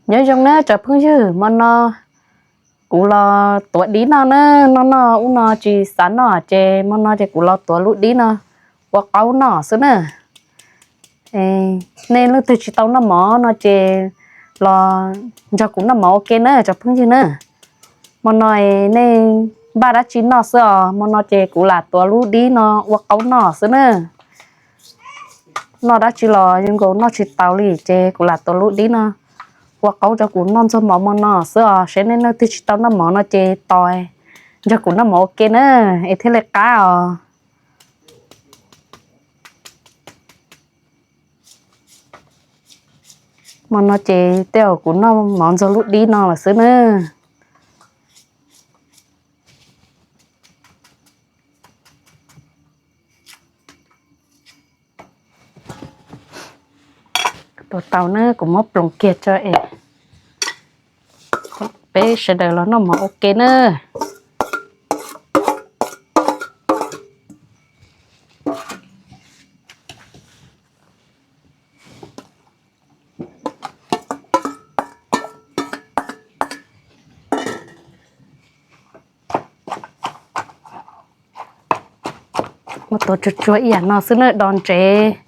Nyob zoo na cov phooj ywg, hmo no kuv los tuav dib noj na, noj noj ub no tsis xav noj ces hmo no ces kuv los tuav lub dib no ua qaub noj xwb na. Nej leej twg tsis tau noj mov no ces los nrog kuv noj mov ua ke na cov phooj ywg na. Hmo no nej npaj dab tsi noj xwb os? Hmo no ces kuv lam tuav lub dib no ua qaub noj xwb na. Noj dab tsi los zoo nkaus noj tsis taus li ces kuv lam tuav lub dib no ua qaub rau kuv noj ntxuag mov hmo no xwb os. Seb nej leej twg tsis tau noj mov no ces tos nrog kuv noj mov ua ke na, es thiaj li qab os. Hmo no ces tej zaum kuv noj mov ntxuag lub dib no lawm xwb na. Tuav tau na, kuv muab ploov kiag tso es peb sawv daws los noj mov ua ke na. Muab tuav tsuag tsuag ib yam no xwb na, do ntsev,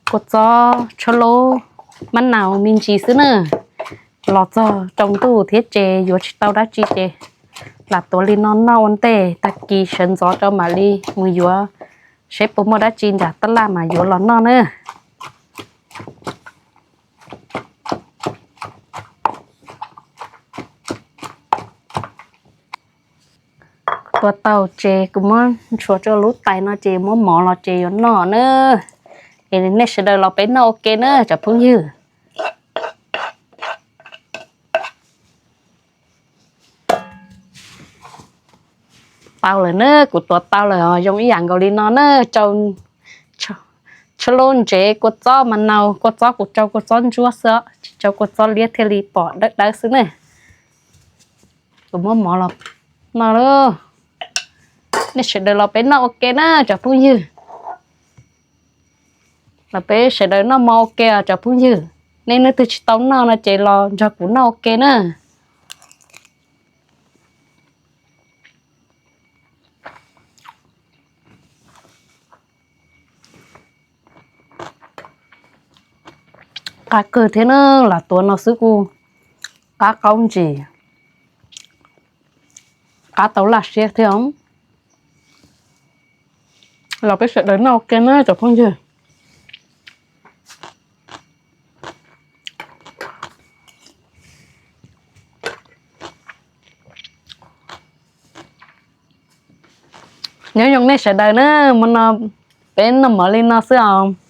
kua txob, tshuab laub, mab nau, me ntsis xwb na. Los txog tsaus ntuj thiab ces yuav tsis tau dab tsi ces lam tuav li no noj ua ntej, tag kis sawv ntxov rau mam li mus yuav, seb puas muaj dab tsi nram tab laj mas yuav los noj na. Tuav tau ces kuv muab ntxuav rau lub tais no ces muab mov los ces yuav noj na. Es nej sawv daws los peb noj ua ke na cov phooj ywg. Tau lawm na, kuv tuav tau lawm os, zoo ib yam nkaus li no na. Rau tshuab laub, ntsev, kua txob, mas nau, kua txob kuv rau kua txob ntsuab xwb, tsis rau kua txob liab thiaj li pom dawb dawb xwb ne. Kuv muab mov los noj lauj. Nej sawv daws los peb noj ua ke na cov phooj ywg. Los peb sawv daws noj mov ua ke os cov phooj ywg. Nej leej twg tsis tau noj no ces los nrog kuv noj ua ke na. Qab kawg thiab na, lam tuav no xwb kuj qab qaub ntsis, qab tau laj siab thiab. Los peb sawv daws noj ua ke na cov phooj ywg. Nyob zoo nej sawv daws na, hmo no peb noj mov li no xwb os.